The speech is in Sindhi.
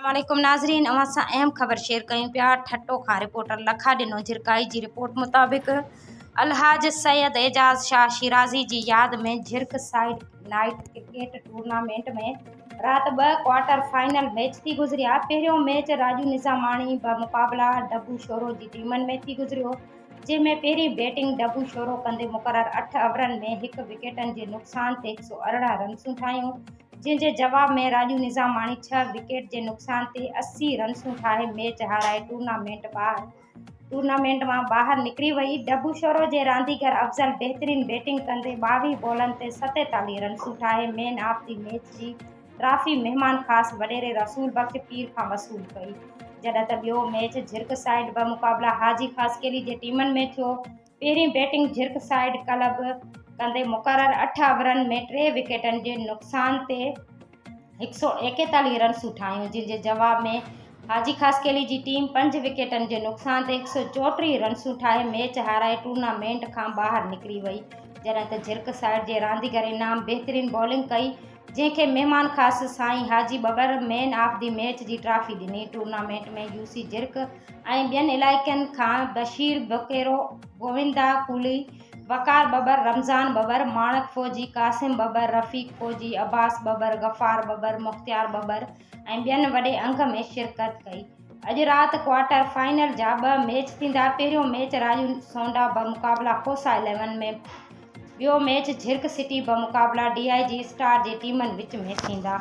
السلام عليڪم ناظرين اوهان سان اهم خبر شيئر ڪيون پيا ٺٽو کان رپورٽر لکا ڏنو جھرڪائي جي رپورٽ مطابق الحاج سيد اعجاز شاهه شيرازي جي ياد ۾ Jhirk side night cricket tournament ۾ رات ٻه ڪوارٽر فائنل ميچ ٿي گذريا پهريون ميچ راڄو نظاماڻي بمقابلا ڊبو شورو جي ٽيمن ۾ ٿي گذريو جنهن ۾ پهرين بيٽنگ ڊبو شورو ڪندي مقرر اٺ اوورن ۾ هڪ وڪيٽن جي نقصان تي 118 رنسون ٺاهيون جنهن جي جواب ۾ راڄو نظاماڻي ڇهه وڪيٽ جي نقصان تي 80 رنسون ٺاهي ميچ هارائي ٽورنامينٽ ٻاهر ٽورنامينٽ مان ٻاهر نڪري وئي. ڊبو شورو جي رانديگر افضل بهترين بيٽنگ ڪندي 22 بالن تي 47 رنسون ٺاهي مين آف the match جي ٽرافي مهمان خاص وڏيري رسول بخش پير کان وصول ڪئي. جڏهن ته ٻيو ميچ جھرڪ سائيڊ بمقابلا حاجي خاصخيلي جي ٽيمن ۾ ٿيو. پهرين بيٽنگ جھرڪ سائيڊ ڪلب ڪندي مقرر اٺ اوورن ۾ ٽي وڪيٽن جي نقصان تي 141 رنسون ٺاهيون، جن جي جواب ۾ حاجي خاصخيلي جي ٽيم پنج وڪيٽن جي نقصان تي 134 رنسون ٺاهي ميچ هارائي ٽورنامينٽ کان ٻاهر نڪري وئي، جڏهن ته جھرڪ سائيڊ جي رانديگر انعام بهترين بالنگ ڪئي، جنهن کي مهمان خاص سائين Haji Babbar man of the match جي ٽرافي ڏني. ٽورنامينٽ ۾ يو سي جرڪ ۽ ٻين علائقن کان بشير بڪيرو، گووندا ڪولهي، وقار ٻٻر، رمضان ٻٻر، ماڻڪ فوجي، قاسم ٻٻر، رفيق فوجي، عباس ٻٻر، غفار ٻٻر، مختيار ٻٻر ۽ ٻين وڏي انگ ۾ شرڪت ڪئي. اڄ رات ڪوارٽر فائنل جا ٻه ميچ ٿيندا، پهريون ميچ راڄو سونڊا بمقابلا کوسا اليون ۾ ٻيو ميچ جھرڪ سٽي بمقابلا ڊي I جي اسٽار جي ٽيمن وچ ۾ ٿيندا.